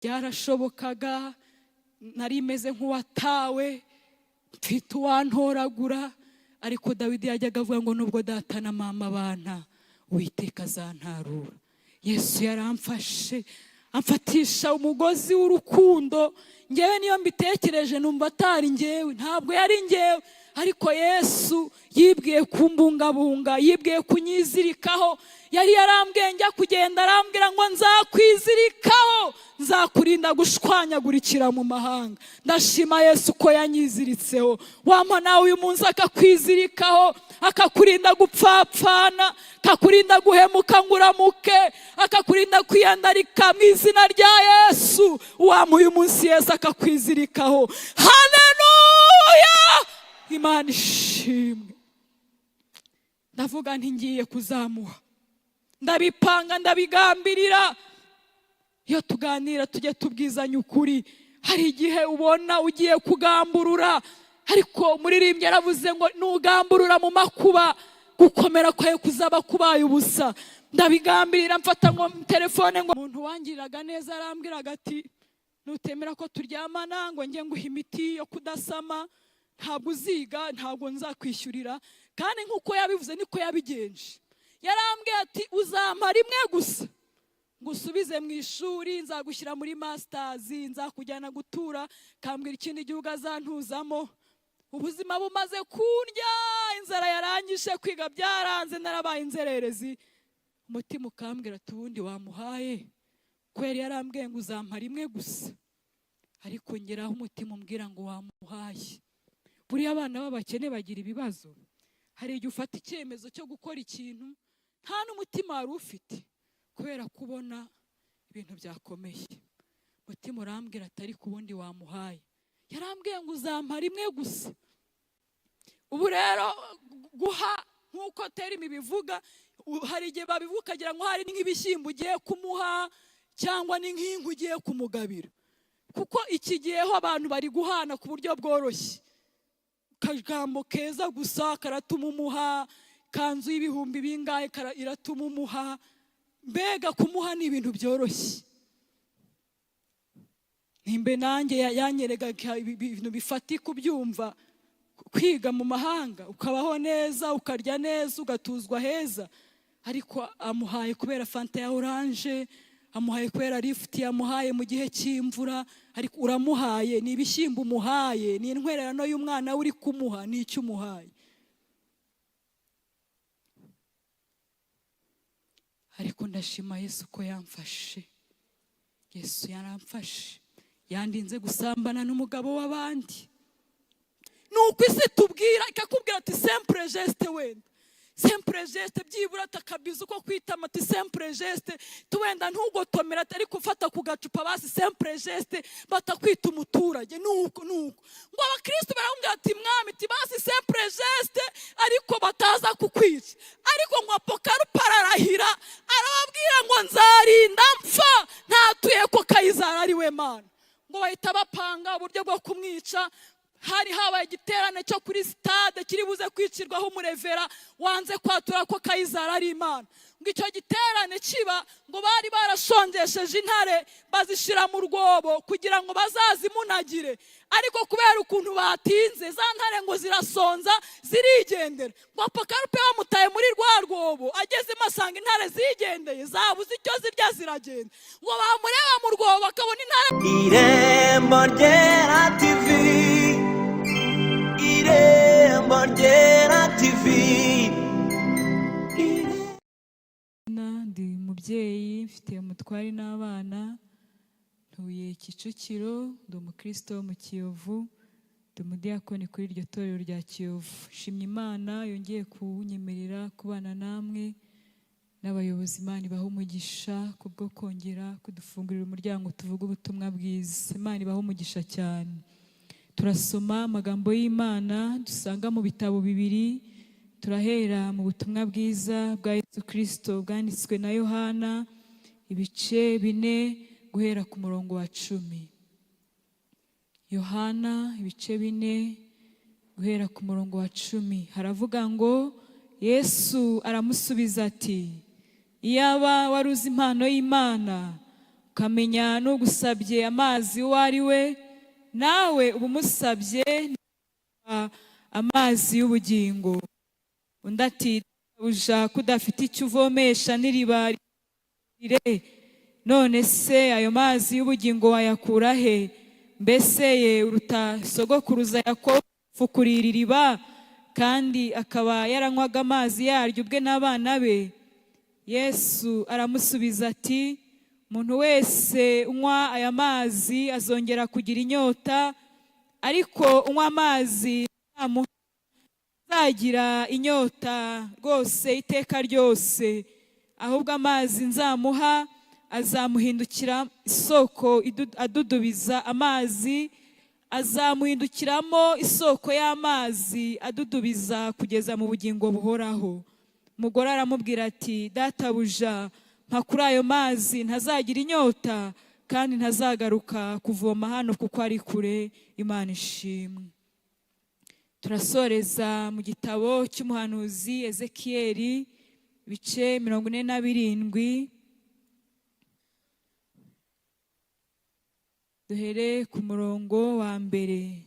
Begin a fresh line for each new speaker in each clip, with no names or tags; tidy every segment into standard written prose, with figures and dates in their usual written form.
Byarashobokaga, nari meze nk'uwatawe, mfite uwantoragura. Ariko Dawidi yajyaga avuga ngo: "Nubwo data na mama banta, Uwiteka azantarura." Yesu yaramfashe, amfatisha umugozi w'urukundo. Ngewe niyo mbitekereje numva atari ngewe, ntabwo yari ngewe, ariko Yesu yibwiye kumbungabunga, yibwiye kunyizirikaho. Yari yarambwiye njya kugenda, arambwira ngo: "Nzakwizirikaho, nzakurinda gushwanyagurikira mu mahanga." Ndashima Yesu ko yanyiziritseho. Wampa nawe uyu munsi akakwizirikaho, akakurinda gupfapfana, akakurinda guhemuka ngo uramuke, akakurinda kwiyandarika mu izina rya Yesu. Wampa uyu munsi Yesu akakwizirikaho. Haleluya, Imana ishimwe. Ndavuga nti: "Ngiye kuzamuha." Ndabipanga, ndabigambirira. Iyo tuganira tujye tubwizanya ukuri. Hari igihe ubona ugiye kugamburura, ariko umuririmbyi yaravuze ngo: "Nugamburura mu makuba, gukomera kwawe kuzaba kubaye ubusa." Ndabigambirira, mfata ngo telefone, ngo umuntu wangiriraga neza arambwiraga ati: "Nutemera ko turyamana ngo njye nguha imiti yo kudasama, ntabwo uziga, ntabwo nzakwishyurira." Kandi nk'uko yabivuze niko yabigenje. Yarambwiye ati: "Uzampa rimwe gusa ngo usubize mu ishuri, nzagushyira muri masters, nzakujyana gutura." Kambwira ikindi gihugu azantuzamo. Ubuzima bumaze kundya, inzara yarangije, kwiga byaranze, narabaye inzererezi, umutima ukambwira ati: "Ubundi wamuhaye?" Ko yari yarambwiye ngo: "Uzampa rimwe gusa." Ariko ngeraho umutima umbwira ngo: "Wamuhaye?" Buriya abana b'abakene bagira ibibazo. Hari igihe ufata icyemezo cyo gukora ikintu nta n'umutima wari ufite, kubera kubona ibintu byakomeye. Umutima urambwira ati: "Ariko ubundi wamuhaye? Yarambwiye ngo: 'Uzampa rimwe gusa.'" Ubu rero guha, nk'uko terimi bivuga, hari igihe babivuga ukagira ngo hari nk'ibishyimbo ugiye kumuha cyangwa ni nk'inka ugiye kumugabira, kuko iki gihe ho abantu bari guhana ku buryo bworoshye. Akagambo keza gusa karatuma umuha kanzu y'ibihumbi bingahe, iratuma umuha. Mbega kumuha ni ibintu byoroshye. Nimbe nanjye yanyeregaga ibintu bifatika, ubyumva, kwiga mu mahanga, ukabaho neza, ukarya neza, ugatuzwa heza. Ariko amuhaye kubera Fanta ya orange, amuhaye kubera lifuti yamuhaye mu gihe cy'imvura. Ariko uramuhaye, ni ibishyimbo umuhaye, ni intwererano y'umwana we uri kumuha, ni icyo umuhaye. Ariko ndashima Yesu ko yamfashe. Yesu yaramfashe, yandinze gusambana n'umugabo w'abandi. Ni uko isi tubwira, ikakubwira ati: "Simple geste, wenda simple geste, byibura atakabiza uko kwitama," ati: "Simple geste, wenda ntugotomera, ariko ufata ku gacupa basi, simple geste, batakwita umuturage." Nuko nuko ngo abakristo baramubwira ati: "Mwami," ati, "basi simple geste, ariko bataza kukwica." Ariko ngo Apokarupa ararahira, arababwira ngo: "Nzarinda mpfa ntatuye ko Kayizari ari we Mana." Ngo bahita bapanga uburyo bwo kumwica. Hari habaye igiterane cyo kuri sitade kiri buze kwicirwaho umurevera wanze kwatura ko Kayizari ari Imana. Ngo icyo giterane kiba, ngo bari barashongesheje intare, bazishyira mu rwobo kugira ngo bazazimunagire. Ariko kubera ukuntu batinze, za ntare ngo zirasonza, zirigendera. Ngo Apokarupe bamutaye muri rwa rwobo, agezemo asanga intare zigendeye, zabuze icyo zirya, ziragenda. Ngo bamureba mu rwobo bakabona intare.
Irembo Ryera TV, Irembo Ryera TV.
Ndi umubyeyi, mfite umutware n'abana, ntuye Kicukiro, ndi umukristo wo mu Kiyovu, ndi umudiyakoni kuri iryo torero rya Kiyovu. Shimye Imana yongeye kunyemerera kubana namwe n'abayobozi. Imana ibaha umugisha kubwo kongera kudufungurira umuryango tuvuga ubutumwa bwiza. Imana ibaha umugisha cyane. Turasoma amagambo y'Imana dusanga mu bitabo bibiri. Turahera mu butumwa bwiza bwa Yesu Kirisito bwanditswe na Yohana, ibice 4, guhera ku murongo wa 10. Yohana ibice 4, guhera ku murongo wa 10, haravuga ngo: Yesu aramusubiza ati: "Iyaba wari uzi impano y'Imana, ukamenya n'uwo akubwira ngo 'Mpa,' Ukamenya n'ugusabye amazi uwo ari we, nawe uba umusabye amazi y'ubugingo." Undi ati: "Uja, kudafite icyo uvomesha n'iriba rire, none se ayo mazi y'ubugingo wayakura he? Mbese ye uruta sogokuruza Yakobo fukurira iriba, kandi akaba yaranywaga amazi yaryo ubwe n'abana be?" Yesu aramusubiza ati: "Umuntu wese unywa aya mazi azongera kugira inyota, ariko unywa amazi nzamuha azagira inyota rwose iteka ryose. Ahubwo amazi nzamuha azamuhindukira isoko adudubiza amazi, azamuhindukiramo isoko y'amazi adudubiza kugeza mu bugingo buhoraho." Umugore aramubwira ati: "Databuja, mpa kuri ayo mazi ntazagira inyota kandi ntazagaruka kuvoma hano kuko ari kure." Imana ishimwe. Turasoreza mu gitabo cy'umuhanuzi Ezekiyeli, ibice 47, duhere ku murongo wa mbere.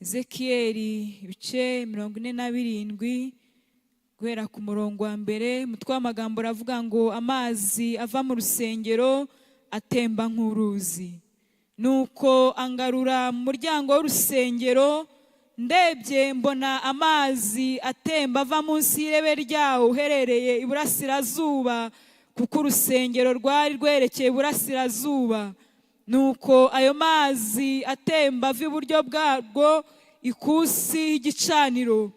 Ezekiyeli ibice 47 guhera ku murongo wa mbere. Umutwe w'amagambo uravuga ngo: "Amazi ava mu rusengero atemba nk'uruzi." Nuko angarura mu muryango w'urusengero, ndebye mbona amazi atemba ava munsi y'irebe ryawo uherereye iburasirazuba, kuko urusengero rwari rwerekeye iburasirazuba. Nuko ayo mazi atemba ava iburyo bwarwo ikusi y'igicaniro,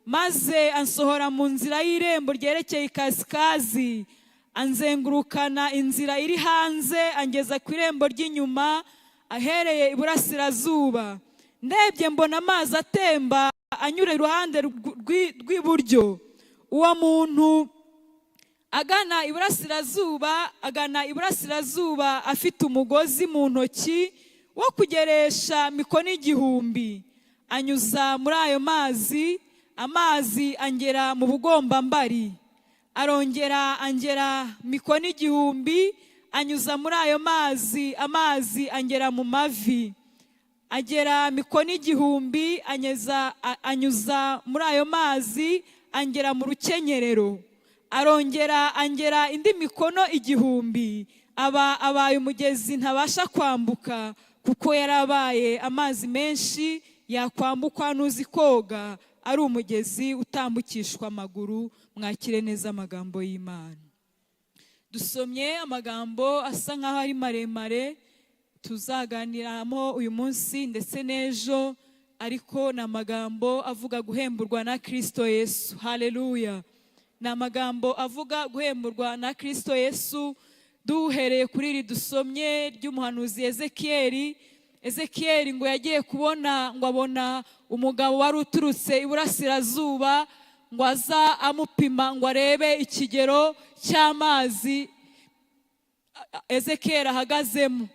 maze ansohora mu nzira y'irembo ryerekeye ikasikazi, anzengurukana inzira iri hanze, angeza ku irembo ry'inyuma ahereye iburasirazuba. Ndebye mbona amazi atemba anyura iruhande rw'iburyo. Uwo muntu agana iburasirazuba afite umugozi mu ntoki wo kugeresha mikono 1000, anyuza muri ayo mazi, amazi angera mu bugombambari. Arongera angera mikono 1000, anyuza muri ayo mazi, amazi angera mu mavi. Agera mikono 1000, anyuza muri ayo mazi, angera mu rukenyerero. Arongera angera indi mikono 1000, aba abaye umugezi ntabasha kwambuka, kuko yarabaye amazi menshi yakwambukwa n'uzi koga, ari umugezi utambukishwa amaguru. Mwakire neza amagambo y'Imana. Dusomye amagambo asa nk'aho ari maremare tuzaganiramo uyu munsi ndetse n'ejo, ariko ni amagambo avuga guhemburwa na Kristo Yesu. Haleluya! Ni amagambo avuga guhemburwa na Kristo Yesu. Duhereye kuri iri dusomye ry'umuhanuzi Ezekiyeli. Ezekiyeli ngo yagiye kubona, ngo abona umugabo wari uturutse iburasirazuba, ngo aza amupima ngo arebe ikigero cy'amazi Ezekiyeli ahagazemo.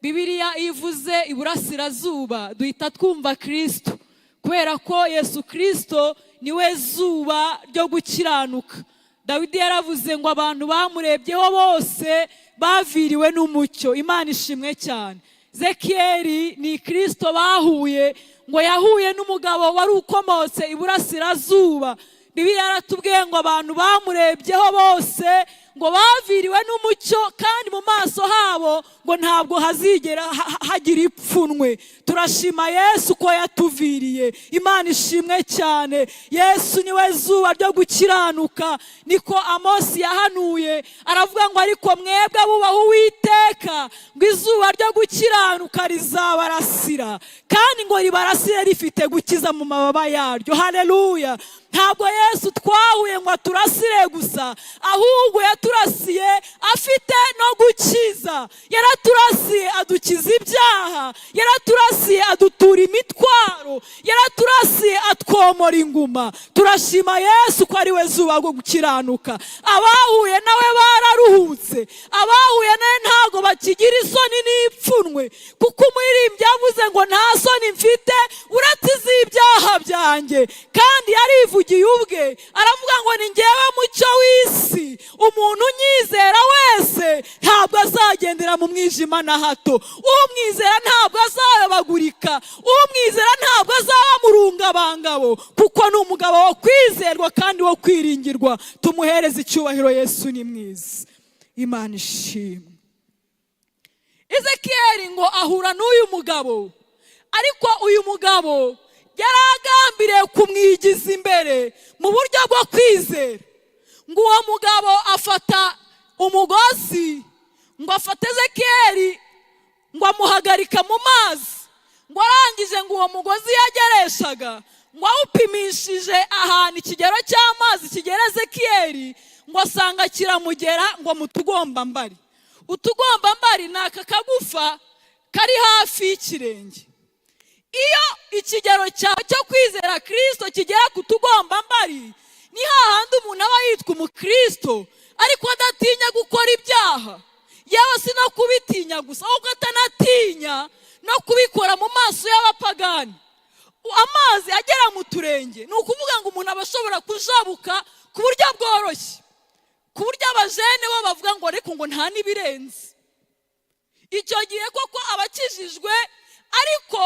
Bibiliya iyo ivuze iburasirazuba duhita twumva Kristo, kubera ko Yesu Kristo niwe zuba ryo gukiranuka. Dawidi yaravuze ngo abantu bamurebyeho bose baviriwe n'umucyo. Imana ishimwe cyane. Ezekiyeli ni Kristo bahuye, ngo yahuye n'umugabo wari ukomotse iburasirazuba. Bibiliya yaratubwiye ngo abantu bamurebyeho bose ngo baviriwe n'umucyo, kandi mu maso habo ngo ntabwo hazigera hagira ipfunwe. Turashima Yesu ko yatuviriye. Imana ishimwe cyane. Yesu niwe zuba ryo gukiranuka. Niko Amosi yahanuye, aravuga ngo: "Ariko mwebwe abubaha Uwiteka, ngo izuba ryo gukiranuka rizabarasira, kandi ngo ribarasire rifite gukiza mu mababa yaryo." Haleluya! Ntabwo Yesu twahuye ngo aturasire gusa, ahubwo yaturasiye afite no gukiza. Yaraturasiye adukiza ibyaha, yaraturasiye adutura imitwaro, yaraturasiye atwomora inguma. Turashima Yesu ko ari we zuba rwo gukiranuka. Abahuye nawe bararuhutse, abahuye nawe ntabwo bakigira isoni n'ipfunwe, kuko
Kuko umuririmbyi yavuze ngo nta soni mfite uretse iz'ibyaha byanjye, kandi yarivugiye ubwe aravuga ngo ni ngewe mucyo w'isi, umuntu unyizera wese ntabwo azagendera mu mwijima na hato, umwizera ntabwo azayobagurika, umwizera ntabwo azaba mu rungabangabo, kuko ni umugabo wo kwizerwa kandi wo kwiringirwa. Tumuhereze icyubahiro. Yesu ni mwiza, Imana ishimwe. Ezekiyeli ngo ahura n'uyu mugabo, ariko uyu mugabo yari agambiriye kumwigiza imbere mu buryo bwo kwizera. Ngo uwo mugabo afata umugozi, ngo afate Ezekiyeli, ngo amuhagarika mu mazi. Ngo arangije, ngo uwo mugozi yagereshaga, ngo awupimishije ahantu ikigero cy'amazi kigera Ezekiyeli, ngo asanga kiramugera ngo mu tugombambari. Utugombambari ni aka kagufa kari hafi y'ikirenge. Iyo ikigero cyawe cyo kwizera Kirisito kigera ku tugombambari, ni hahandi umuntu aba yitwa umukristo ariko adatinya gukora ibyaha. Yewe, si no kubitinya gusa, ahubwo atanatinya no kubikora mu maso y'abapagani. Amazi agera mu turenge ni ukuvuga ngo umuntu aba ashobora kujabuka ku buryo bworoshye, ku buryo abajene bo bavuga ngo ariko ngo nta n'ibirenze. Icyo gihe koko aba akijijwe, ariko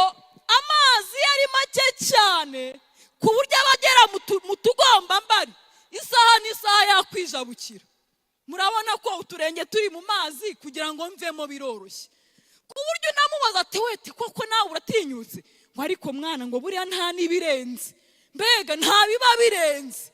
amazi ari make cyane ku buryo aba agera mu tugombambari, isaha n'isaha yakwijabukira. Murabona ko uturenge turi mu mazi, kugira ngo mvemo biroroshye, ku buryo unamubaza ati: "Weti, koko nawe uratinyutse?" Ngo: "Ariko mwana, ngo buriya nta n'ibirenze." Mbega nta biba birenze.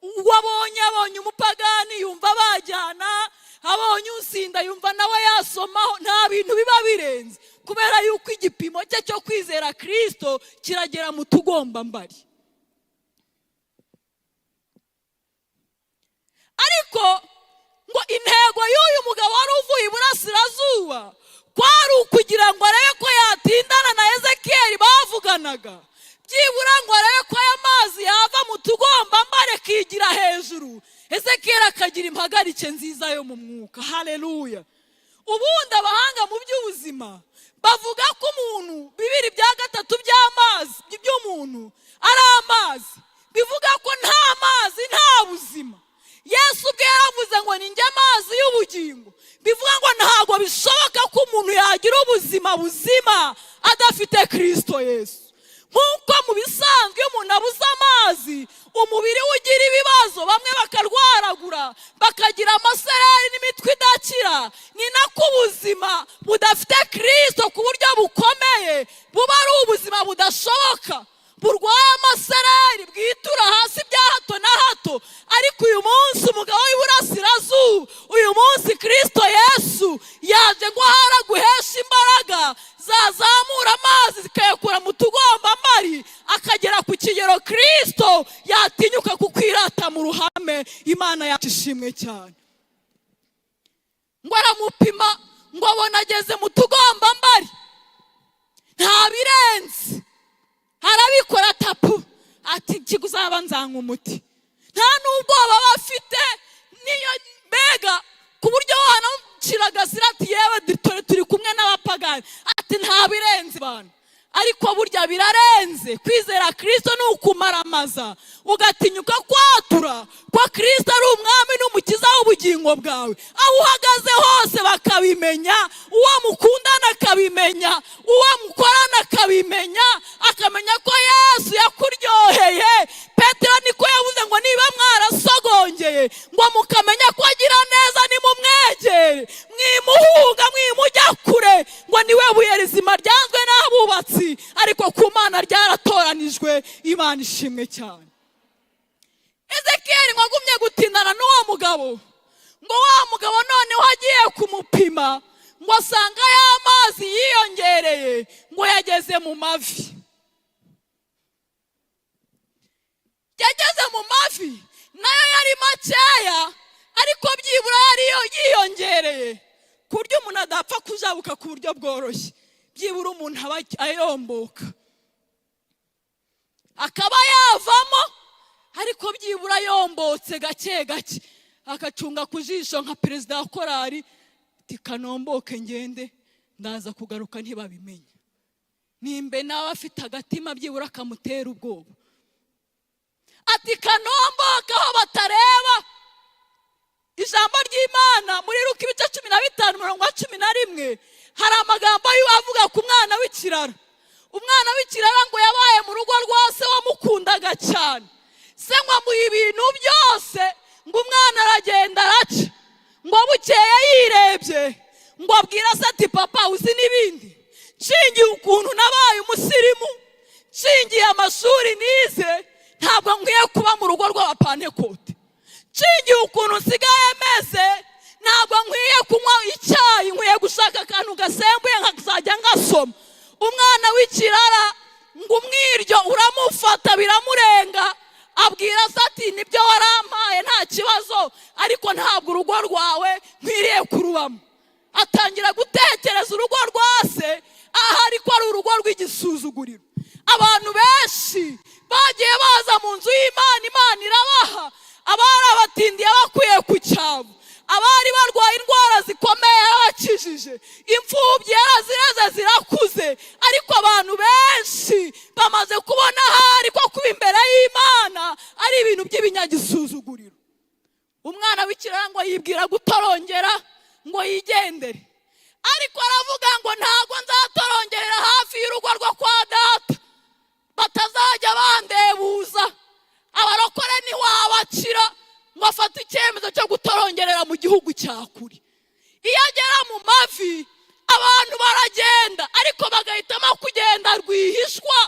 Uwo abonye umupagani yumva bajyana, abonye usinda yumva nawe yasomaho. Nta bintu biba birenze, kubera yuko igipimo cye cyo kwizera Kirisito kiragera mu tugombambari. Ariko ngo intego y'uyu mugabo wari uvuye iburasirazuba kwari ukugira ngo arebe ko yatindana na Ezekiyeli bavuganaga, byibura ngo arebe ko aya mazi yava mu tugombambari akigira hejuru, Ezekiyeli akagira impagarike nziza yo mu mwuka. Haleluya! Ubundi abahanga mu by'ubuzima bavuga ko umuntu 2/3 by'amazi by'umuntu ari amazi, bivuga ko nta mazi nta buzima. Yesu ubwe yaravuze ngo ni njye amazi y'ubugingo, bivuga ngo ntabwo bishoboka ko umuntu yagira ubuzima buzima adafite Kirisito Yesu. Nk'uko mu bisanzwe iyo umuntu abuze amazi umubiri we ugira ibibazo, bamwe bakarwaragura, bakagira amasereri n'imitwe idakira, ni nako ubuzima budafite Kirisito ku buryo bukomeye buba ari ubuzima budashoboka, burwaye amasereri, bwitura hasi bya hato na hato. Ariko uyu munsi umugabo w'iburasirazuba, uyu munsi Kirisito Yesu yaje ngo ahara guhesha imbaraga zazamura amazi zikayakura mu tugombambari akagera ku kigero Kirisito yatinyuka kukwirata mu ruhame. Imana yacu ishimwe cyane. Ngo aramupima, ngo abona ageze mu tugombambari, nta birenze. Arabikora tapu, ati: "Kiguzaba nzanywa umuti." Nta n'ubwoba aba afite, niyo mbega ku buryo wanamucira agasira ati: "Yewe, dore turi kumwe n'abapagani." Ati: "Nta birenze abantu." Ariko burya birarenze. Kwizera Kirisito ni ukumaramaza, ugatinyuka kwatura ko Kirisito ari umwami n'umukiza w'ubugingo bwawe. Aho uhagaze hose bakabimenya, uwo mukundana akabimenya, uwo mukorana akabimenya, akamenya ko Yesu yakuryoheye. Petero niko yavuze ngo niba mwarasogongeye ngo mukamenya ko agira neza, nimumwegere, mwimuhunga, mwimujya kure. Ngo niwe buye rizima ryanzwe n'abubatsi, ariko ku Mana ryaratoranijwe. Imana ishimwe cyane. Ezekiyeli ngo agumye gutindana n'uwo mugabo, ngo wa mugabo noneho agiye kumupima, ngo asanga ya mazi yiyongereye, ngo yageze mu mavi. Yageze mu mavi, nayo yari makeya, ariko byibura yari yiyongereye ku buryo umuntu adapfa kujabuka ku buryo bworoshye. Byibura umuntu aba ayomboka akaba yavamo, ariko byibura yombotse gake gake, agacunga ku jisho nka perezida wa korari, ati: "Kanomboke ngende." Ndaza kugaruka ntibabimenya. Nimbe nawe afite agatima byibura akamutera ubwoba, ati: "Kanomboka aho batareba." Ijambo ry'Imana muri Luka ibice 15, umurongo wa 11, hari amagambo avuga ku mwana w'ikirara. Umwana w'ikirara ngo yabaye mu rugo rwa se wamukundaga cyane. Se ngo amuha ibintu byose, ngo umwana aragenda araca. Ngo bukeye yirebye, ngo abwira se ati: "Papa, uzi n'ibindi? Nshingiye ukuntu nabaye umusirimu, nshingiye amashuri nize, ntabwo nkwiye kuba mu rugo rw'Abapantekote. Nshingiye ukuntu nsigaye meze, ntabwo nkwiye kunywa icyayi, nkwiye gushaka akantu gasembuye nkazajya ngasoma." Umwana w'ikirara ngo umwiryo uramufata, biramurenga, abwira se ati: "Nibyo, warampaye, nta kibazo, ariko ntabwo urugo rwawe nkwiriye kurubamo." Atangira gutekereza urugo rwa se ahari ko ari urugo rw'igisuzuguriro. Abantu benshi bagiye baza mu nzu y'Imana, Imana irabaha. Abari abatindiye bakwiye ku cyavu, abari barwaye indwara zikomeye yarabakijije, imfubyi yarazireze zirakuze. Ariko abantu benshi bamaze kubona ahari ko kuba imbere y'Imana ari ibintu by'ibinyagisuzuguriro. Umwana w'ikirara ngo yibwira gutorongera ngo yigendere, ariko aravuga ngo: "Ntabwo nzatorongerera hafi y'urugo rwo kwa data, batazajya bandebuza. Abarokore ntiwabakira." Ngo afate icyemezo cyo gutorongerera mu gihugu cya kure. Iyo agera mu mavi, abantu baragenda, ariko bagahitamo kugenda rwihishwa,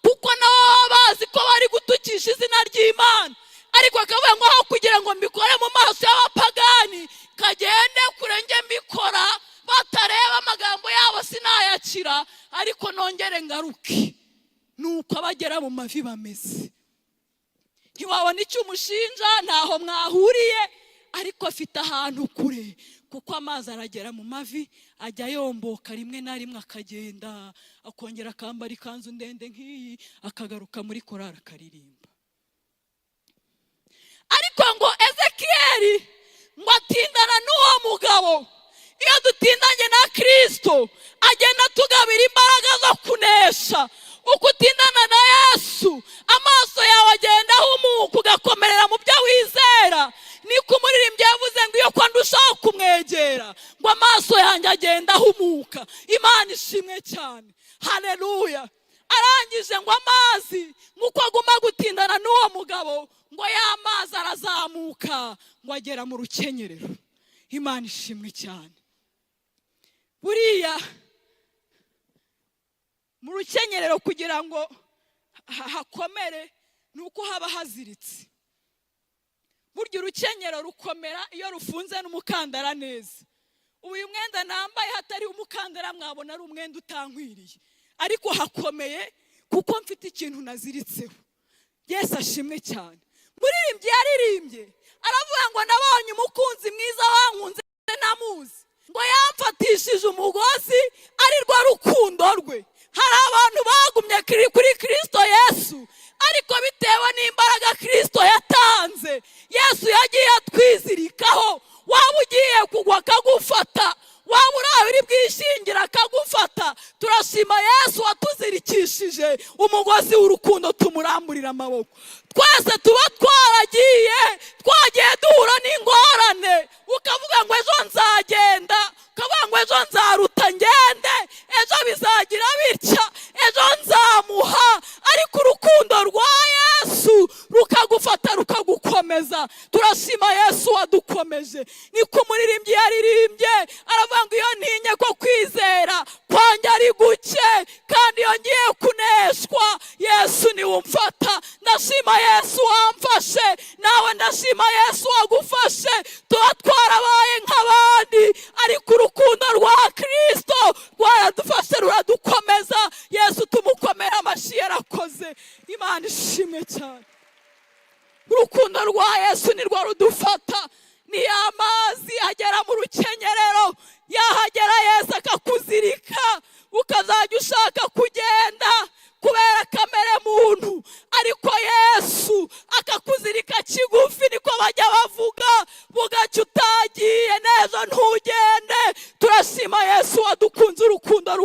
kuko nabo baba bazi ko bari gutukisha izina ry'Imana. Ariko akavuga ngo: "Aho kugira ngo mbikore mu maso y'abapagani, kagende kure njye mbikora batareba. Amagambo yabo sinayakira, ariko nongere ngaruke." Nuko abagera mu mavi bameze, ntiwabona icyo umushinja, ntaho mwahuriye, ariko afite ahantu kure, kuko amazi aragera mu mavi, ajya yomboka rimwe na rimwe akagenda, akongera akambara ikanzu ndende nk'iyi, akagaruka muri korari akaririmba. Ariko ngo Ezekiyeli ngo atindana n'uwo mugabo. Iyo dutindanye na Kirisito, agenda atugabira imbaraga zo kunesha. Uko utindana na Yesu, amaso yawe agenda ahumuka, ugakomerera mu byo wizera. Niko umuririmbyi yavuze ngo: "Iyo ko ndushaho kumwegera, ngo amaso yanjye agenda ahumuka." Imana ishimwe cyane, haleluya. Arangije ngo amazi, nk'uko aguma gutindana n'uwo mugabo, ngo ya mazi arazamuka, ngo agera mu rukenyerero. Imana ishimwe cyane. Buriya mu rukenyerero, kugira ngo hakomere, ni uko haba haziritse. Burya urukenyero rukomera iyo rufunze n'umukandara neza. Ubu uyu mwenda nambaye, hatari umukandara, mwabona ari umwenda utankwiriye, ariko hakomeye kuko mfite ikintu naziritseho. Yesu ashimwe cyane. Muririmbyi yaririmbye aravuga ngo: "Nabonye umukunzi mwiza wankunze namuzi, ngo yamfatishije umugozi ari rwo rukundo rwe." Hari abantu bagumye kuri Kirisito Yesu, ariko bitewe n'imbaraga Kirisito yatanze, Yesu yagiye atwizirikaho. Waba ugiye kugwa akagufata, waba uri aho uri bwishingira akagufata. Turashima Yesu watuzirikishije umugozi w'urukundo, tumuramburira amaboko. Twese tuba twaragiye, twagiye duhura n'ingorane, ukavuga ngo: "Ejo nzagenda," ukavuga ngo: "Ejo nzaruta ngende, ejo bizagira bitya, ejo nzamuha." Ariko urukundo rwa Yesu rukagufata, rukagukomeza. Turashima Yesu wadukomeje. Niko umuririmbyi yaririmbye aravuga ngo: "Iyo ntinye ko kwizera kwanjye ari guke, kandi iyo ngiye kuneshwa, Yesu niwe umfata." Ndashima Yesu wamfashe, nawe ndashima Yesu wagufashe. Tuba twarabaye nk'abandi, ariko urukundo rwa Kirisito rwaradufashe, ruradukomeza. Yesu tumukomera amashyi, yarakoze. Imana ishimwe cyane. Urukundo rwa Yesu nirwo rudufata. Ni amazi agera mu rukenyerero, yahagera Yesu akakuzirika, ukazajya ushaka kugenda kubera kamere muntu, ariko Yesu akakuzirika kigufi, niko bajya bavuga, bugacya utagiye neza ntugende. Turashima Yesu wadukunze.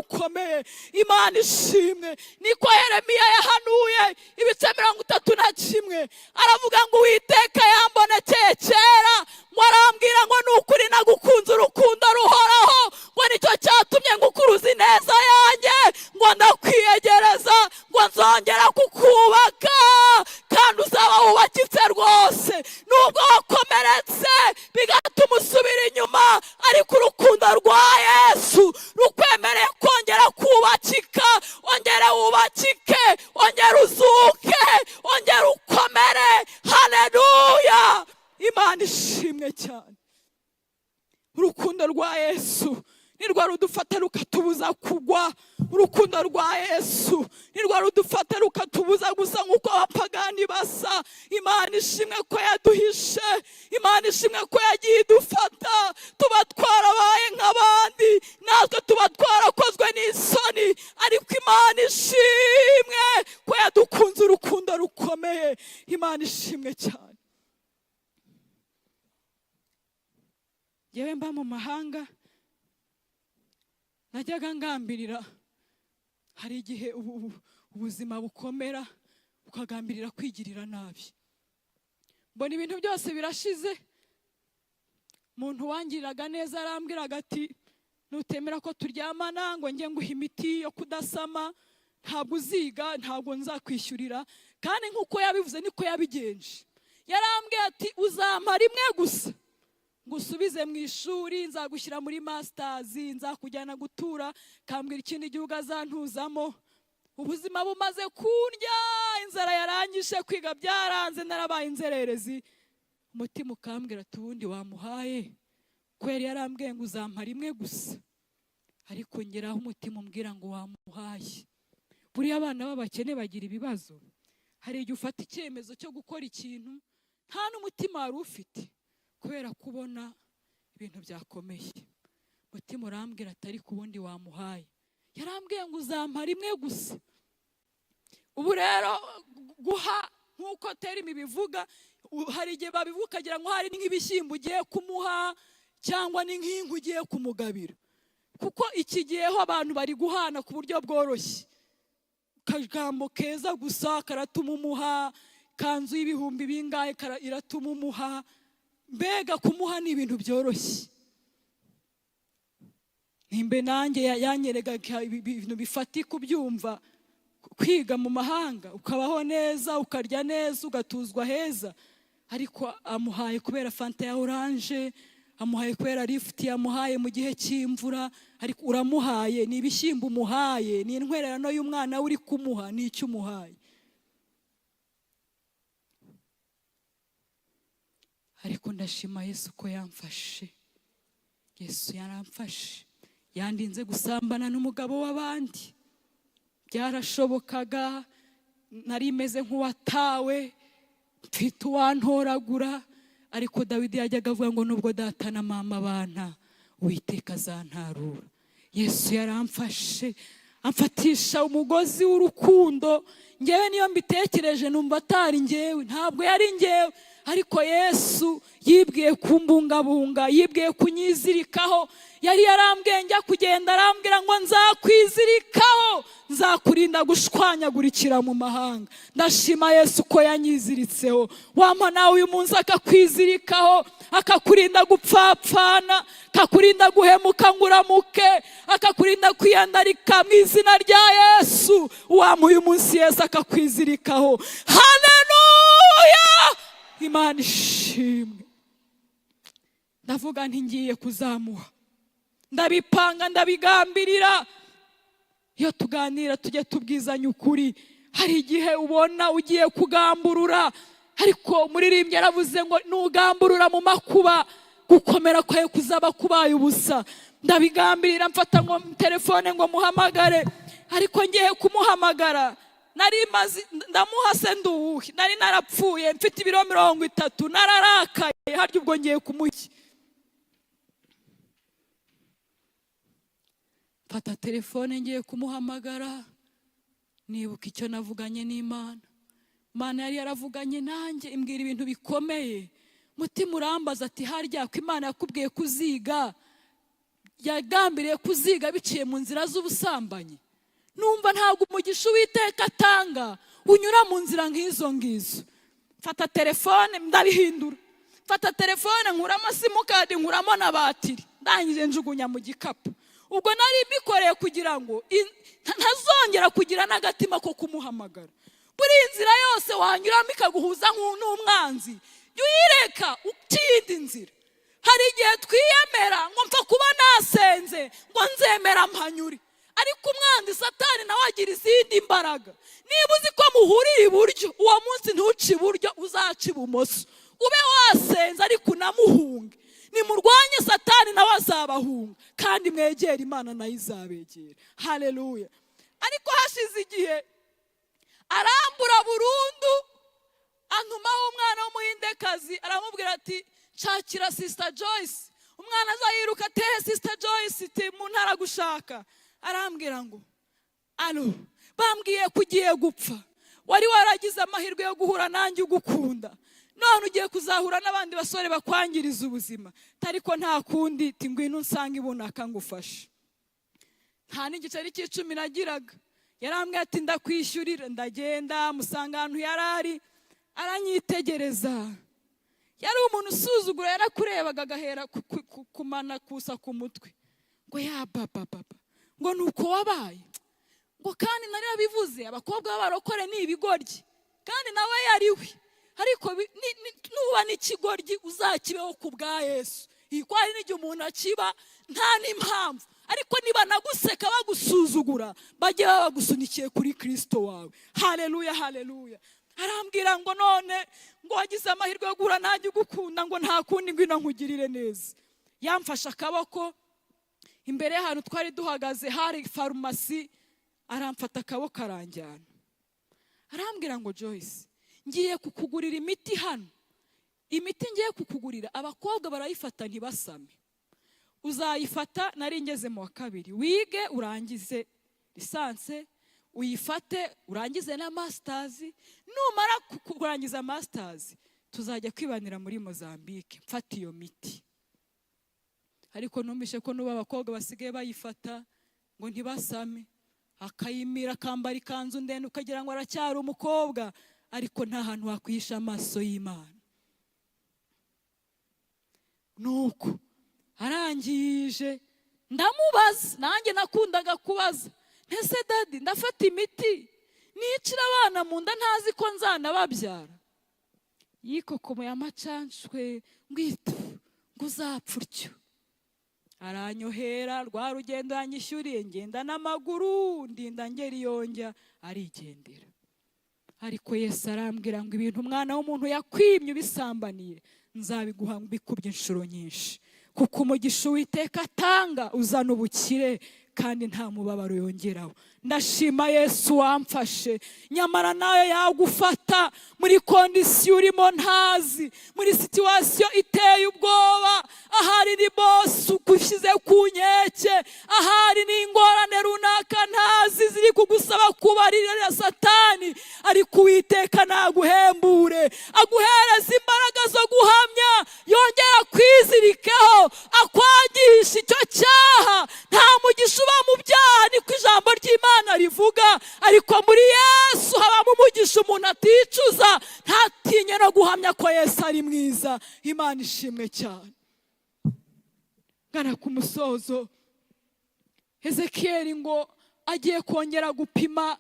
rukomeye. Imana ishimwe. Niko Yeremiya yahanuye ibice 31, aravuga ngo Uwiteka yambonekeye kera, ngo arambwira ngo ni ukuri nagukunze urukundo ruhoraho, ngo nicyo cyatumye ngukuruza ineza yanjye, ngo ndakwiyegereza, ngo nzongera kukubaka kandi uzaba wubakitse rwose. Nubwo wakomeretse bigatuma usubira inyuma, ariko urukundo rwa Yesu rukwemereye kongera kubakika. Ongera wubakike, ongera uzuke, ongera ukomere. Haleluya, Imana ishimwe cyane. Urukundo rwa Yesu nirwo rudufata rukatubuza kugwa. Urukundo rwa Yesu nirwo rudufata rukatubuza gusa nk'uko abapagani basa. Imana ishimwe ko yaduhishe. Imana ishimwe ko yagiye idufata. Tuba twarabaye nk'abandi, natwe tuba twarakozwe n'isoni, ariko Imana ishimwe ko yadukunze urukundo rukomeye. Imana ishimwe cyane. Yewe, mba mu mahanga najyaga ngambirira. Hari igihe ubuzima bukomera ukagambirira kwigirira nabi. Mbona ibintu byose birashize. Umuntu wangiriraga neza arambwiraga ati: "Nutemera ko turyamana ngo njye nguha imiti yo kudasama, ntabwo uziga, ntabwo nzakwishyurira." Kandi nk'uko yabivuze niko yabigenje. Yarambwiye ati: "Uzampa rimwe gusa ngusubize mu ishuri, nzagushyira muri masters, nzakujyana gutura." Kambwira ikindi gihugu azantuzamo. Ubuzima bumaze kundya, inzara yarangije, kwiga byaranze, narabaye inzererezi, umutima ukambwira ati: "Ubundi wamuhaye ko yari yarambwiye ngo uzampa rimwe gusa?" Ariko ngeraho umutima umbwira ngo wamuhaye. Buriya abana b'abakene bagira ibibazo. Hari igihe ufata icyemezo cyo gukora ikintu nta n'umutima wari ufite, kubera kubona ibintu byakomeye. Umutima urambwira ati: "Ariko ubundi wamuhaye, yarambwiye ngo uzampa rimwe gusa." Ubu rero guha, nk'uko terimi bivuga, hari igihe babivuga ukagira ngo hari nk'ibishyimbo ugiye kumuha cyangwa ni nk'inka ugiye kumugabira, kuko iki gihe ho abantu bari guhana ku buryo bworoshye. Akagambo keza gusa karatuma umuha kanzu y'ibihumbi bingahe, iratuma umuha. Mbega kumuha ni ibintu byoroshye. Nimbe nanjye yanyeregaga ibintu bifatika, ubyumva, kwiga mu mahanga, ukabaho neza, ukarya neza, ugatuzwa heza, ariko amuhaye kubera Fanta ya orange, amuhaye kubera lifuti yamuhaye mu gihe cy'imvura. Ariko uramuhaye, ni ibishyimbo umuhaye, ni intwererano y'umwana we uri kumuha, ni icyo umuhaye. Ariko ndashima Yesu ko yamfashe. Yesu yaramfashe, yandinze gusambana n'umugabo w'abandi. Byarashobokaga, nari meze nk'uwatawe, mfite uwantoragura, ariko Dawidi yajyaga avuga ngo nubwo data na mama banta, Uwiteka azantarura. Yesu yaramfashe, amfatisha umugozi w'urukundo. Ngewe niyo mbitekereje numva atari ngewe, ntabwo yari ngewe, ariko Yesu yibwiye kumbungabunga, yibwiye kunyizirikaho. Yari yarambwiye njya kugenda, arambwira ngo nzakwizirikaho, nzakurinda gushwanyagurikira mu mahanga. Ndashima Yesu ko yanyiziritseho. Wampa nawe uyu munsi akakwizirikaho, akakurinda gupfapfana, akakurinda guhemuka ngo uramuke, akakurinda kwiyandarika mu izina rya Yesu. Wampa uyu munsi Yesu akakwizirikaho. Haleluya, Imana ishimwe. Ndavuga nti ngiye kuzamuha, ndabipanga, ndabigambirira. Iyo tuganira tujye tubwizanya ukuri. Hari igihe ubona ugiye kugamburura, ariko umuririmbyi yaravuze ngo nugamburura mu makuba, gukomera kwawe kuzaba kubaye ubusa. Ndabigambirira, mfata ngo telefone ngo muhamagare, ariko ngiye kumuhamagara nari maze ndamuha se nduwuhe? Nari narapfuye, mfite ibiro 30, nararakaye. Harya ubwo ngiye kumuha? Mfata telefone ngiye kumuhamagara, nibuka icyo navuganye n'Imana. Imana yari yaravuganye nanjye, imbwira ibintu bikomeye. Mutima urambaza ati: "Harya ko Imana yakubwiye kuziga, Yagambiriye kuziga biciye mu nzira z'ubusambanyi. Numva ntabwo umugisha Uwiteka atanga unyura mu nzira nk'izo ngizo. Mfata telefone ndabihindura, mfata telefone nkuramo simukadi, nkuramo na batiri, ndangije njugunya mu gikapu. Ubwo nari mbikoreye kugira ngo ntazongera kugira n'agatima ko kumuhamagara. Buri nzira yose wanyuramo ikaguhuza n'umwanzi, jya uyireka, uca iyindi nzira. Hari igihe twiyemera ngo mpfa kuba nasenze, ngo nzemera mpanyure, ariko umwanzi Satani nawe agira izindi mbaraga. Niba uzi ko muhurira iburyo, uwo munsi ntuce iburyo, uzaca ibumoso. Ube wasenze ariko unamuhunge. Nimurwanye Satani nawe azabahunga, kandi mwegere Imana nayo izabegera. Haleluya! Ariko hashize igihe arambura burundu, antumaho umwana w'Umuhindekazi, aramubwira ati: "Nshakira Sister Joyce." Umwana azayiruka atehe Sister Joyce iti mu ntara gushaka. Arambwira ngo: "Alo, bambwiye ko ugiye gupfa. Wari waragize amahirwe yo guhura nanjye ugukunda, none ugiye kuzahura n'abandi basore bakwangiriza ubuzima. Ariko nta kundi, ti ngwino unsange ibunaka ngufashe." Nta n'igiceri cy'icumi nagiraga. Yarambwiye ati: "Ndakwishyurira." Ndagenda, musanga ahantu yari ari, aranyitegereza. Yari umuntu usuzugura, yarakurebaga agahera kumana kusa ku mutwe, ngo ya baba baba, ngo ni uko wabaye, ngo kandi nari nabivuze, abakobwa b'abarokore ni ibigoryi, kandi nawe yari we. Ariko nuba n'ikigoryi uzakibeho ku bwa Yesu. Ko hari n'igihe umuntu akiba nta n'impamvu, ariko niba naguseka bagusuzugura, bajye baba bagusunikiye kuri Kirisito wawe. Haleluya, haleluya! Arambwira ngo: "None ngo wagize amahirwe yo guhura nanjye ugukunda, ngo nta kundi, ngwino nkugirire neza." Yamfashe akaboko imbere y'ahantu twari duhagaze hari farumasi, aramfata akaboko aranjyana, arambwira ngo: "Joyce, ngiye kukugurira imiti hano. Imiti ngiye kukugurira abakobwa barayifata ntibasame. Uzayifata," nari ngeze mu wa kabiri, "wige urangize licence, uyifate urangize na masters. Numara kurangiza masters tuzajya kwibanira muri Mozambique." Mfata iyo miti, ariko numvise ko n'ubu abakobwa basigaye bayifata ngo ntibasame, akayimira akambara ikanzu ndende ukagira ngo aracyari umukobwa, ariko nta hantu wakwihisha amaso y'Imana. Nuko arangije ndamubaza, nanjye nakundaga kubaza: "Ntese daddy, ndafata imiti nicira abana mu nda ntazi ko nzanababyara?" Yikokomoye amacanshwe ngwito ngo uzapfa utyo. Aranyohera rwa rugendo yanyishyuriye, ngenda n'amaguru, ndinda ngera iyo njya, arigendera. Ariko Yesu arambwira ngo: "Ibintu umwana w'umuntu yakwimye ubisambaniye, nzabiguha mbikubye inshuro nyinshi, kuko umugisha Uwiteka atanga uzana ubukire kandi nta mubabaro yongeraho." Ndashima Yesu wamfashe. Nyamara nawe yagufata muri condition urimo ntazi, muri situation iteye ubwoba. Ahari ni boss ugushyize ku nkeke, ahari ni ingorane runaka ntazi ziri kugusaba kubaririra Satani, ariko Uwiteka naguhembure, aguhereza imbaraga zo guhamya, yongera kwizirikeho, akwangisha icyo cyaha. Nta mugisha uba mu byaha, niko ijambo ry'Imana rivuga, ariko muri Yesu habamo umugisha umuntu aticuza, ntatinye no guhamya ko Yesu ari mwiza. Imana ishimwe cyane. Gana ku musozo. Ezekiyeli ngo agiye kongera gupima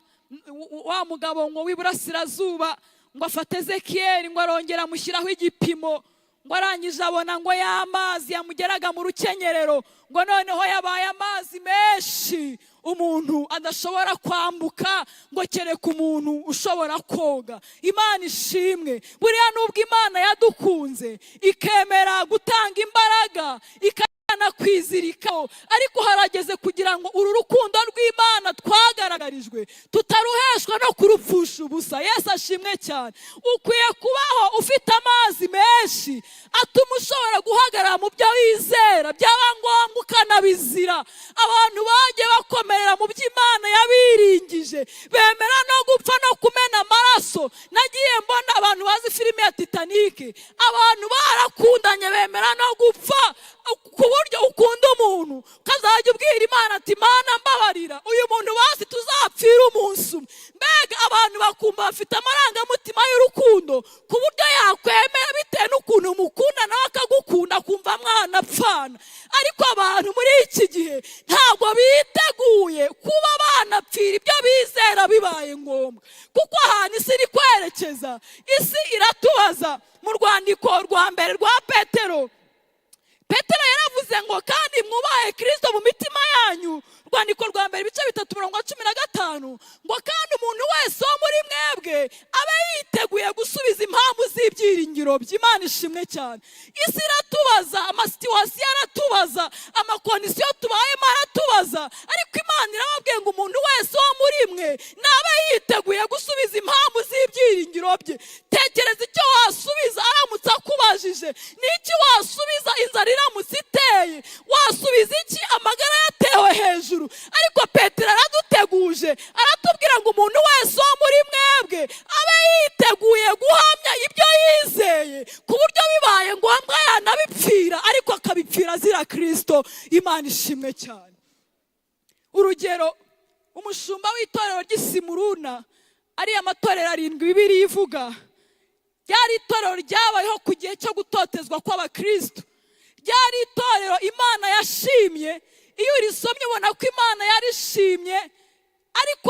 wa mugabo ngo w'iburasirazuba, ngo afate Ezekiyeli, ngo arongera amushyiraho igipimo, ngo arangije abona ngo y'amazi yamugeraga mu rukenyerero, ngo noneho yabaye amazi menshi umuntu adashobora kwambuka, ngo kereka umuntu ushobora koga. Imana ishimwe. Buriya nubwo Imana yadukunze ikemera gutanga imbaraga kwizirikaho, ariko harageze kugira ngo uru rukundo rw'Imana twagaragarijwe tutaruheshwa no kurupfusha ubusa. Yesu ashimwe cyane. Ukwiye kubaho ufite amazi menshi atuma ushobora guhagarara mu byo wizera, byaba ngombwa ukanabizira. Abantu bagiye bakomerera mu byo Imana yabiringije, bemera no gupfa no kumena amaraso. Nagiye mbona abantu bazi filime ya Titanic, abantu barakundanye bemera no gupfa, ku buryo ukunda umuntu ukazajya twapfira umunsi umwe. Mbega abantu bakumva bafite amarangamutima y'urukundo ku buryo yakwemera bitewe n'ukuntu umukunda, nawe akagukunda, akumva mwanapfana. Ariko abantu muri iki gihe ntabwo biteguye kuba banapfira ibyo bizera bibaye ngombwa, kuko ahantu isi iri kwerekeza, isi iratubaza. Mu rwandiko rwa mbere rwa Petero, Petero yaravuze ngo: "Kandi mwubahe Kirisito mu mitima yanyu." Urwandiko rwa mbere, ibice 3, umurongo wa 15, ngo: "Kandi umuntu wese wo muri mwebwe abe yiteguye gusubiza impamvu z'ibyiringiro by'Imana." Ishimwe cyane. Isi iratubaza, amasituation aratubaza, amaconditions tubayemo aratubaza, ariko Imana irababwiye ngo: "Umuntu wese wo muri mwe nabe yiteguye gusubiza impamvu z'ibyiringiro bye." Tekereza icyo wasubiza aramutse akubajije. Ni iki wasubiza inzara iramutse iteye? Wasubiza iki amagara yatewe hejuru? Ariko Petero araduteguje, aratubwira ngo: "Umuntu wese wo muri mwebwe abe yiteguye guhamya ibyo yizeye, ku buryo bibaye ngombwa yanabipfira, ariko akabipfira azira Kirisito." Imana ishimwe cyane. Urugero, umushumba w'itorero ry'Isimuruna, ariya matorero arindwi Bibiliya ivuga, ryari itorero ryabayeho ku gihe cyo gutotezwa kw'abakristo. Ryari itorero Imana yashimye. Iyo urisomye ubona ko Imana yarishimye, ariko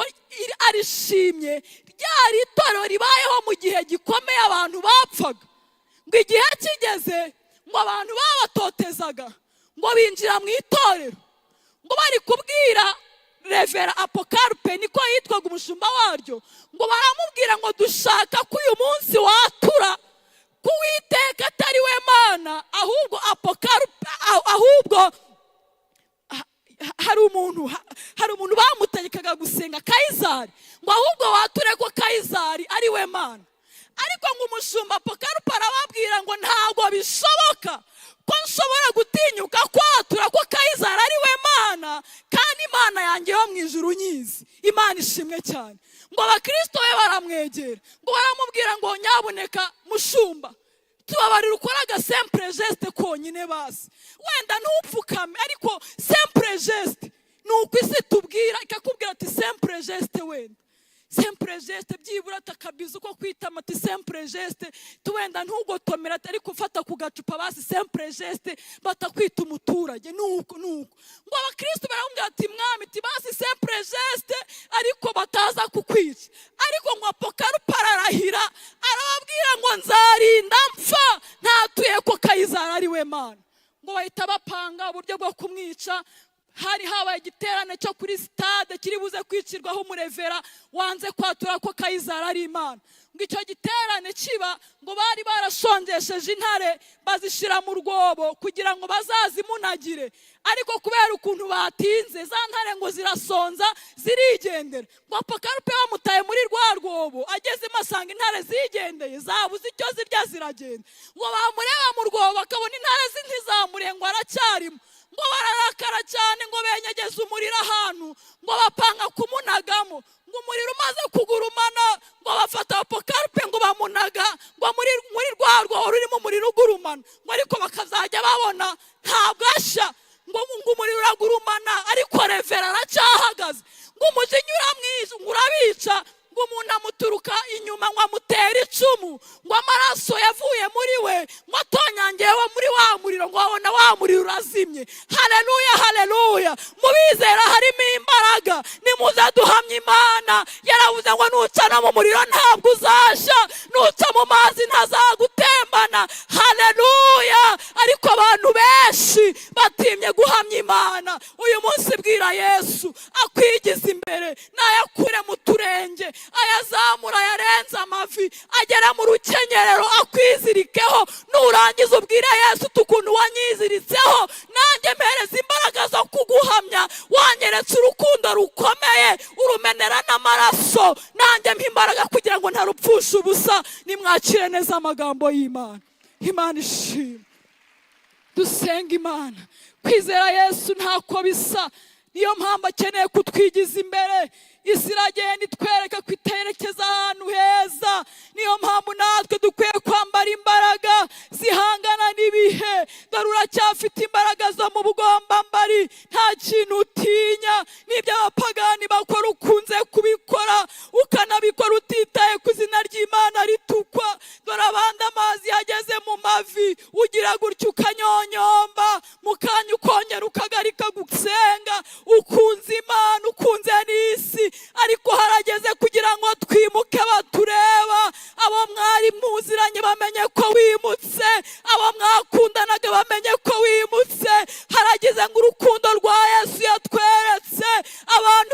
arishimye ryari itorero ribayeho mu gihe gikomeye, abantu bapfaga. Ngo igihe kigeze, ngo abantu babatotezaga ngo binjira mu itorero, ngo bari kubwira Révérend Apokarupe, niko yitwaga umushumba waryo, ngo baramubwira ngo: "Dushaka ko uyu munsi watura ko Uwiteka atari we Mana, ahubwo Apokarupe, ahubwo hari umuntu bamutegekaga gusenga Kayizari, ngo ahubwo wature ko Kayizari ari we Mana." Ariko ngo umushumba Apokarupe arababwira ngo: "Ntabwo bishoboka ko nshobora gutinyuka kwatura ko Kayizari ari we Mana, kandi Imana yanjye yo mu ijuru nyizi." Imana ishimwe cyane. Ngo abakirisito be baramwegera, ngo baramubwira ngo: "Nyabuneka mushumba, tubabarira ukore agasimple geste konyine basi, wenda ntupfukame, ariko simple geste." Ni uko isi tubwira, ikakubwira ati: "Simple geste, wenda simple geste, byibura atakabiza uko kwitama," ati: "Simple geste, wenda ntugotomera, ariko ufata ku gacupa basi, simple geste, batakwita umuturage." Nuko nuko ngo abakristo baramubwira ati: "Mwami," ati, "basi simple geste, ariko bataza kukwica." Ariko ngo Apokarupa ararahira, arababwira ngo: "Nzarinda mpfa ntatuye ko Kayizari ari we Mana." Ngo bahita bapanga uburyo bwo kumwica. Hari habaye igiterane cyo kuri sitade kiri buze kwicirwaho umurévérend wanze kwatura ko Kayizari ari Imana. Ngo icyo giterane kiba, ngo bari barashongesheje intare, bazishyira mu rwobo kugira ngo bazazimunagire. Ariko kubera ukuntu batinze, za ntare ngo zirasonza, zirigendera. Ngo Apokarupe bamutaye muri rwa rwobo, agezemo asanga intare zigendeye, zabuze icyo zirya, ziragenda. Ngo bamureba mu rwobo bakabona intare ntizamure, ngo aracyarimo. Ngo bararakara cyane, ngo benyegeza umuriro ahantu, ngo bapanga kumunagamo. Ngo umuriro umaze kugurumana, ngo bafata Apokarupe, ngo bamunaga ngo muri rwa rwobo rurimo umuriro ugurumana, ngo ariko bakazajya babona ntabwo ashya. Ngo umuriro uragurumana, ariko révérend aracyahagaze. Ngo umujinya uramwica, ngo urabica. Ngo umuntu amuturuka inyuma, ngo amutere icumu, ngo amaraso yavuye muri we ngo atonyangewe muri wa muriro, ngo wabona wa muriro urazimye. Haleluya, haleluya! Mu bizera harimo imbaraga. Nimuze duhamye Imana. Yaravuze ngo: "Nuca no mu muriro ntabwo uzashya, nuca mu mazi ntazagutembana." Haleluya! Ariko abantu benshi batimye guhamya Imana. Uyu munsi bwira Yesu akwigize imbere, nayakure mu turenge, ayazamura, ayarenze amavi, agera mu rukenyerero, akwizirikeho. Nurangiza ubwire Yesu uti: "Ukuntu wanyiziritseho, nanjye mpereza imbaraga zo kuguhamya. Wanyeretse urukundo rukomeye, urumenera n'amaraso, nanjye mpa imbaraga kugira ngo ntarupfushe ubusa." Nimwakire neza amagambo y'Imana. Imana ishimwe. Dusenga Imana. Kwizera Yesu ntako bisa, niyo mpamvu akeneye kutwigiza imbere. Isi iragenda itwereka ko iterekeza ahantu heza, niyo mpamvu natwe dukwiye kwambara imbaraga zihangana n'ibihe. Dore uracyafite imbaraga zo mu bugombambari, nta kintu utinya, n'ibyo abapagani bakora ukunze kubireba.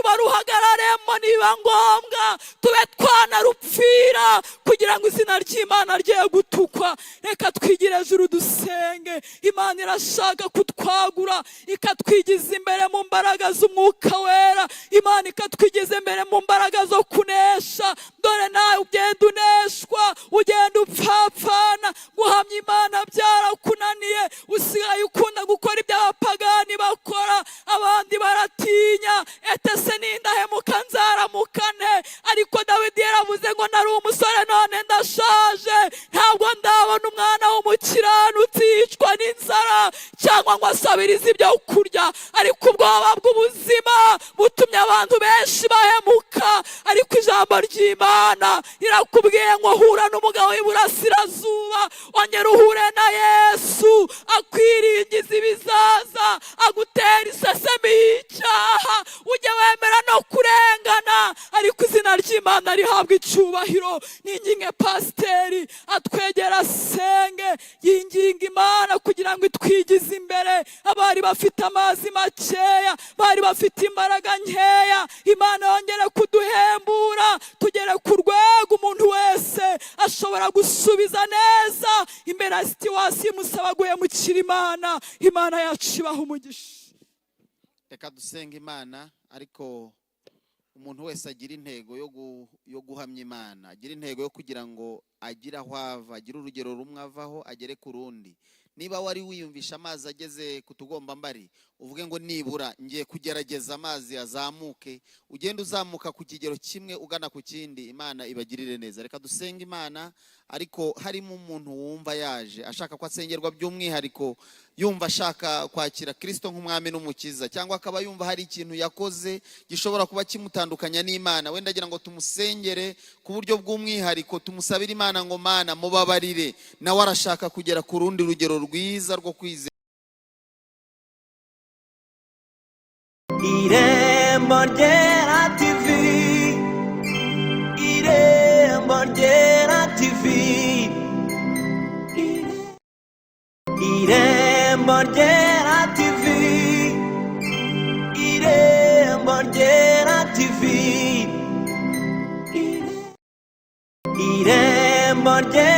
Tubaruhagararemo niba ngombwa, tube twanarupfira kugira ngo izina ry'Imana rye gutukwa. Reka twigire ejuru dusenge. Imana irashaka kutwagura, ikatwigiza imbere mu mbaraga z'Umwuka Wera. Imana ikatwigiza imbere mu mbaraga zo kunesha. Dore nawe ugenda uneshwa, ugenda upfapfana. Guhamya Imana byarakunaniye, usigaye ukunda gukora ibyo abapagani bakora. Abandi baratinya, ete se nindahemuka nzaramukane? Ariko Dawidi yaravuze ngo: "Nari umusore, none ndashaje, ntabwo ndabona umwana w'umukiranutsi yicwa n'inzara cyangwa ngo asabirize ibyo kurya." Ariko ubwoba bw'ubuzima butumye abantu benshi bahemuka. Ariko ijambo ry'Imana rirakubwiye ngo: "Hura n'umugabo w'iburasirazuba, ongera uhure na Yesu, akwiringiza ibizaza, agutera isesemi y'icyaha, ujye wemera no kurengana." Ariko izina ry'Imana rihabwa icyubahiro. Ninginge pasiteri atwegera asenge, yinginga Imana kugira ngo itwigize imbere. Abari bafite amazi makeya, bari bafite imbaraga nkeya, Imana yongere kuduhembura, tugere ku rwego umuntu wese ashobora gusubiza neza imbere ya situation imusaba guhemukira Imana. Imana yacu ibaha umugisha.
Reka dusenga Imana. Ariko umuntu wese agira intego yo guhamya Imana, agira intego yo kugira ngo agire aho ava, agire urugero rumwe avaho agere ku rundi. Niba wari wiyumvisha amazi ageze ku tugombambari, uvuge ngo: "Nibura ngiye kugerageza amazi azamuke." Ugenda uzamuka ku kigero kimwe ugana ku kindi. Imana ibagirire neza. Reka dusenge Imana. Ariko harimo umuntu wumva yaje ashaka ko asengerwa by'umwihariko, yumva ashaka kwakira Kirisito nk'umwami n'umukiza, cyangwa akaba yumva hari ikintu yakoze gishobora kuba kimutandukanya n'Imana, wenda agira ngo tumusengere ku buryo bw'umwihariko, tumusabire Imana ngo: "Mana, mubabarire." Nawe arashaka kugera ku rundi rugero rwiza rwo kwizera.
Irembo Ryera TV, Irembo Ryera TV, Irembo Ryera TV, Irembo Ryera TV, Irembo Ryera.